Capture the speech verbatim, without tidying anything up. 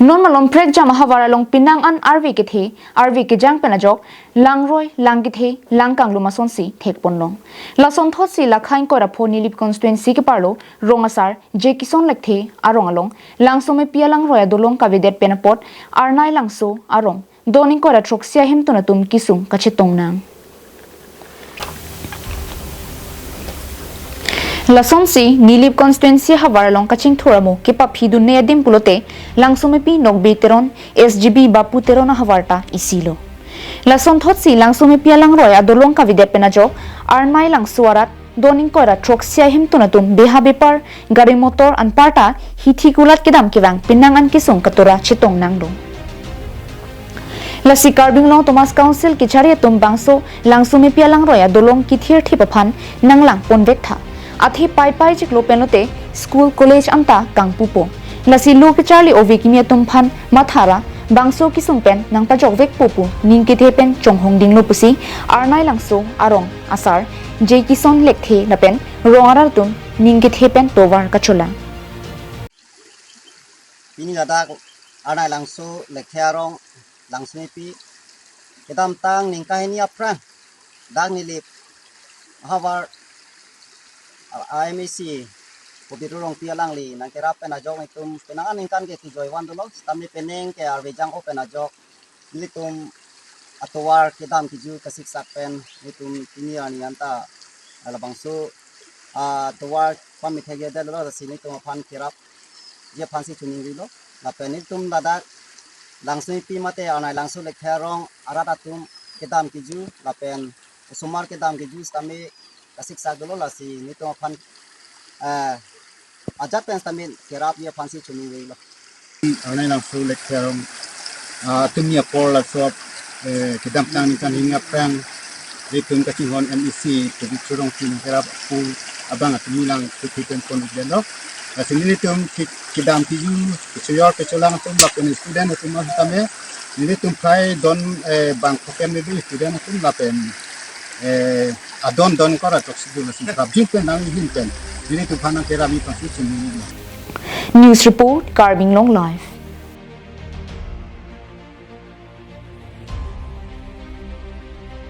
Non malom prekjam ahavar along penang an arve kethe, arve kejang pen ajok, langroi, lang kethe, lang kanglum asonsi thekponlong. Lasonthotsi lakha ingkoi ra pho Nilip constituency keparlo, rong asar, J Kison Lekthe arong along, Langsomepi alangroi adolong kavedet pen apot, Arnai Langso arong, don ingkoi ra throksi ahemtun atum kesung kachetong nang. Lasonsi Nilip constituency ahavar along kachingthur amo kepaphidunne adim pulote Langsomepi Nokbe Teron, S G B Bapu Teron ahavar ta isilo. Lasonthotsi Langsomepi alangroi adolong kavedet pen ajok, Arnai Langso arat, don ingkoi ra throksi ahemtun atum beha bepar, gari motor anparta hithi kulat kedam kevang penang an kesung katura chetong nangdung. Lasi Karbi Anglong Autonomous Council kechari atum bangso Langsomepi alangroi adolong kethirthip aphan nanglangponvek tha. Athe paipai chiklo pen lote school college anta kangpupo. Lasi lo kecharli ove kimi atum aphan mathara bangso kesung pen nangpajokvekpo pu ning kethe pen chonghong dinglo pusi Arnai Langso arong asar J Kison Lekthe lapen rong arat atum ning kethe pen tovar kacholang. Pini ladak Arnai Langso Lekthe arong Langsomepi kedamtang ningkan hini aphrang dak Nilip ahavar I M A C Pobitro Rongpi alangli nangkerap pen ajok nelitum penang an ningkan ke kejoi van dolo, sitame penang ke arve jang-o pen ajok nelitum atovar kedam keju kasiksak pen nelitum pini arni anta labangso atovar pamethekdetlo, lasi nelitum aphan kerapji aphansi choningrilo. Lapen nelitum ladak Langsomepi mate Arnai Langso Lekthe arong arat atum kedam keju lapen osomar kedam keju sitame kasiksak dolo, lasi nelitum aphan eh, ajat pen sitame kerapji aphansi choningrilo. Arnai Langso Lekthe arong, ah, atum apor laso, eh, kedamtang ningkan hini aphrang nelitum kachinghon M A C Pobitro Rongpi nangkerap pu abang atum lang kethirthip pen pondetlo. Lasi nelitum ke-, kedam keju, kechoyor kecholang atum lapen student atum sitame nelitum phai don, eh, bang phokem nelitum student atum lapen, eh, adon don kora tok sidu lasi prapjin pen nang hin pen nelitum aphan nangkerapji aphansi choningrilo. News report, Karbi Anglong Live.